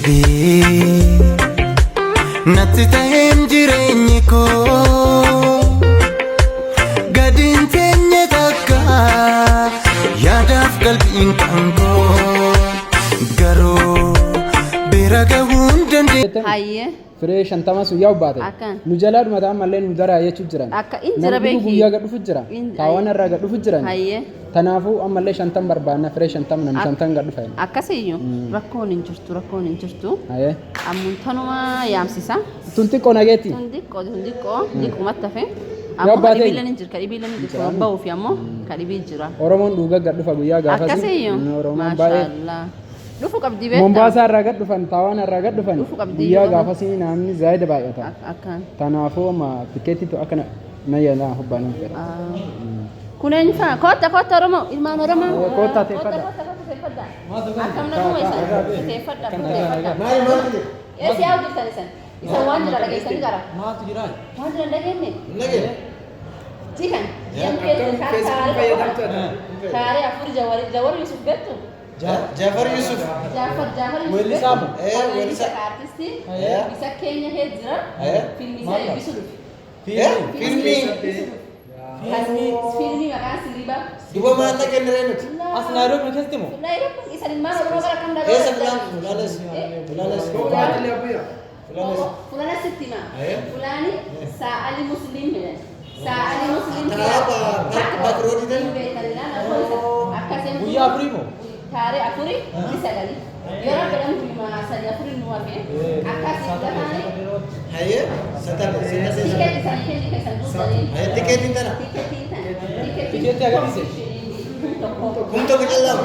Dhibii natti ta'een jireenyi koo gadiin teenye takka yaadaaf qalbiin kan koo garuu bira gahuun dandeenye. Hayyee. Firee 50 sun yaa baate. Akkan. Nu jalaa dhumata ammallee nu daraa jechuu jiran. Akka in jira Namni beeki. guyyaa gad dhufu jira. In- Taawwan irraa gad dhufu jiran. Hayyee. Tanaafuu ammallee 50 barbaanna firee 50 nam 50 gad dhufa. Akkasiyyuu rakkoon hin jirtu rakkoon hin jirtu. Hayyee. Ammuun tanuma yaamsisa. Tun xiqqoo nageetti. Tun xiqqoo tun xiqqoo xiqqumatti hafe. Yoo Ammoo baate- kadhibiileen hin jiru kadhibiileen hin jiru kan bahuufi ammoo kadhibii jira. Oromoon dhugaa gad dhufa guyyaa gaafasii. Akkasiyyuu. Oromoon baay'ee. Maashaallah. Dhufu qabdi beektaa? Mombaasaa irraa gad dhufan, Taawaan irraa gad dhufan. Dhufu qabdi Guyyaa yoo- gaafasii namni zaayida baay'ata. Akkaan. Tanaafuu amma tikeettiitu akkana na yaalaa hubbaanuu fedha. Kun eenyu fa'a? Kootta kootta Oromoo ilmaan Oromoo. Koottaa teeffadha. Kootta kootta teeffadha. Akkam naguma isan teeffadha teeffadha. Eessi yaa jirtan isan? Isan waan jira dhageessanii qara. Maaltu jira? Waan jira hin dhageenye? Nagee. Jikan. Jikan keessa taaree afur jawar jawar Yusuf beektu? Jafar Yusuf. Jaafar Jaafar Yusuf Weellisaa beektu? moo? Eh, Weellisaa weellisaa. artistii. Eh. Isa keenya kee jira. Eh. Fiilmi isaa eebbisu dhufe. Fiilmii. Fiilmii maqaan sirriibaa. Duba maallaqa inni nuti. As Nairobi keessatti moo? Nairobi isan ilmaan Oromoo bara kam dhagaa? Eessa fulaan? Fulaanes. Fulaanes. Fulaanes. Fulana sitti hima. Eh. Fulani saa'ali musliim jedhan. Saa'ali musliim Karaa Bakroodii tan? Akkasiin Guyyaa afurii moo? Taaree afurii ni sagali. Yeroo fedhan guyyaa sadi afurii nu hafe. Akkasii fudhatanii Hayyee. Satarre. Satarre. tikeetii isaanii kenni keessan duutanii. Hayyee tikeetiin tana. Tikeetiin tana. Tikeetii agarsiise? Tokko. Kum tokko callaa.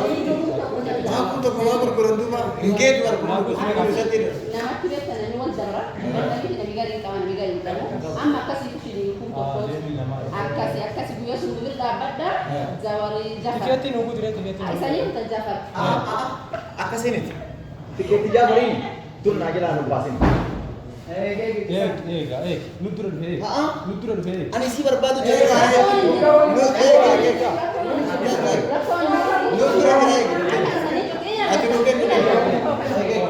Maa kum tokko maa gurguran duuba. Hin geetu gurguran isatti. Namatti beektan namni wal dabra. Namni namni gadi hin qaban namni gadi hin qabu. Amma akkasii shiliin kun tokko akkasii akkasii guyyaa sun gubir dhaabbadha. Jawarii Jafar. Tikeettiin nu guutu tikeettiin. Isanii kutan Jafar. Akkasiiniti. Tikeetti jaafariin dur naa jalaa nu baasin. Eega eega nu dura dhufe eega nu dura dhufe eega. Ani si barbaadu jira. Nu eega eega. Nu dura jira eega. Ati nu kenni.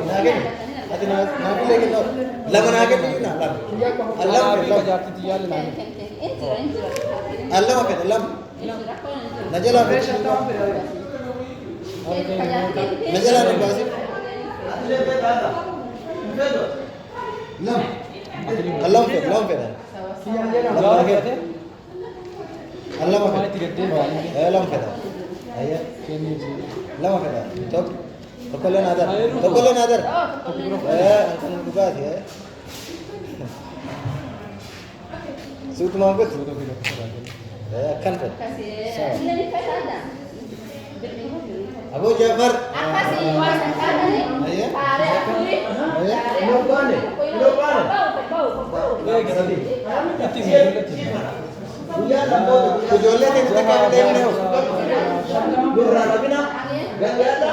Naa kenni. Ati naa naa fillee kennu. Lama naa kenni naa lama. Allama fedha lama. Jaartii xiyyaarri naa kenni. Injira injira. Allama fedha lama. Na jalaa fedha. Na jalaa nu baasin. Lama. Allama fedha lama fedha. Lama naa kenni. Allama fedha. Lama fedha. Ayyee. Lama fedha. Tokko. Tokkollee naa dara. Tokkollee naa dara. Kan dhugaati. Suutumaan godhu. Akkan fedha. Aboo Jaafar. Akkasii waan san taatanii taaree afurii. Ijoollee keenya takka hin deemne hoo. Nurraa dhabina gangaadha.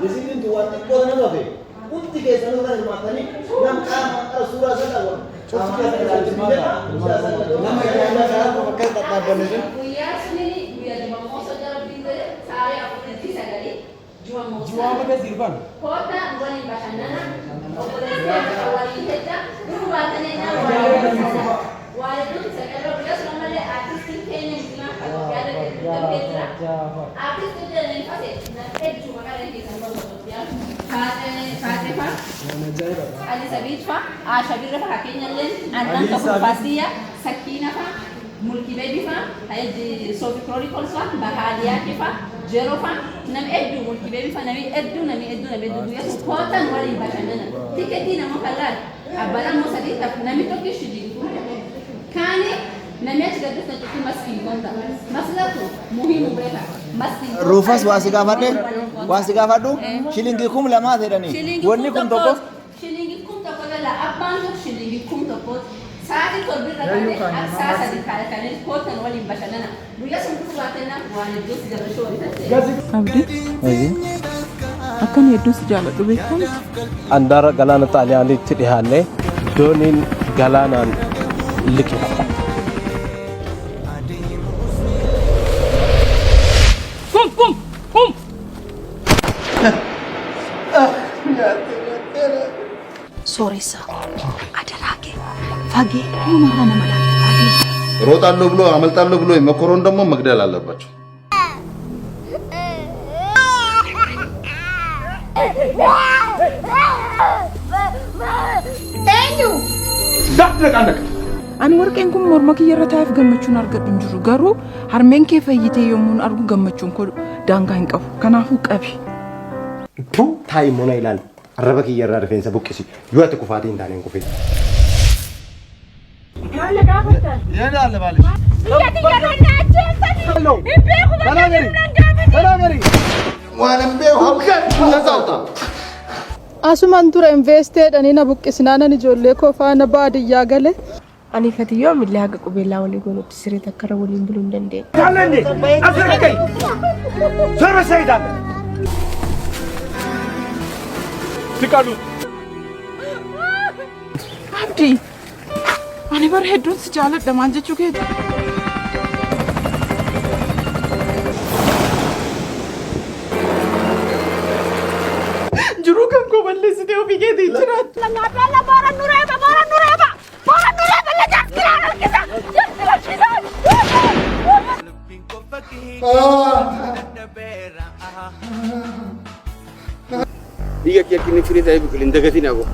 Isiin tu waan xiqqoo sana dhufe. Hundi keessanuu kan hirmaattanii nam qaama qara suuraa isaa qabu. Cufti keessan ilaalchisee suuraa isaa qabu. Nama ijoollee isaa akkas dhadhaabbanne sun. Guyyaa suni guyyaa jumammoosoo jara biize taaree afuritti sagali jumammoosoo. Jiwaama keessa sirbaan. Kota waliin bashannana obboleessa waliin hedda duruu baatanii waa hedduutu sagaloo guyyaa sun ammallee artistiin keenya musliimaa kan Itoophiyaa darbee jira. Artistiin jedhanii fase hedduu maqaa keessan bahu Itoophiyaa. Faatee fa'a. Ali Sabiid fa'a. Aasha Birra fa'a keenyallee Annan tokko Fasiya Sakkiina fa'a. Mulki Beebi fa'a. Soofi Chronicles fa'a. Bahaaliyaaki fa'a. Jeroo fa'a. Namni hedduu Mulki Beebi fa'a. Namni hedduu namni hedduu namni hedduu guyyaa sun kootan waliin bashannana. Tikeetii nama kan laal. Abbaan ammoo sadii taph namni tokko shiliin kun tokko. Kaani namni achi gad dhuftan cufti maskiin konta. Maslatu muhimu beeka. Maskiin konta. Ruufas waa si gaafadhe waa si gaafadhu shilingii 2000 jedhanii Shilingi wanni kum kun tokko Shilingi kum tokko lala abbaan tokko shilingi kum tokkooti. Sa'aatii torbirra kaatee akka sa'a sadi kaatanii kootan waliin bashannana. Guyyaa sun dhufu baatennaa waan hedduu si dabarsuu waliin Abdii akkan hedduu si jaaladhu beektaa miti. Andaara galaana Xaaliyaaniitti dhihaannee dooniin galaanaan liqimfama. Kum kum kum. Sooressa adaraa kee fageenyumarraa nama laallataa deemu. ሮጣለሁ ብሎ አመልጣለሁ ብሎ የመኮረውን ደግሞ መግደል አለባቸው። Eenyu? እንዳትነቃነቅ። Ani warqeen kun morma kiyya irra taa'eef gammachuun argadhu hin jiru. Garuu harmeen kee fayyitee yommuun argu gammachuun koo daangaa hin qabu. Kanaafuu qabi. Taa'i immoo na ilaali. Arraba kiyya irraa rifeensa buqqisi. Yoo ati kufaatii hin taane hin kufin. Asumaan dura investeedhanii na buqqisnaanan ijoollee koo faana baadiyyaa gale. Ani fatiyyoo millee haga qubeellaa walii goonutti siree takka irra waliin buluu hin dandeenye. Abdii, ani bara hedduun si jaaladha maal jechuu keeti? Jiruu kan koo balleessitee ofii keetii jiraattu. Biyya kee akka inni firii ta'ee biqilu hin dagatin aboo.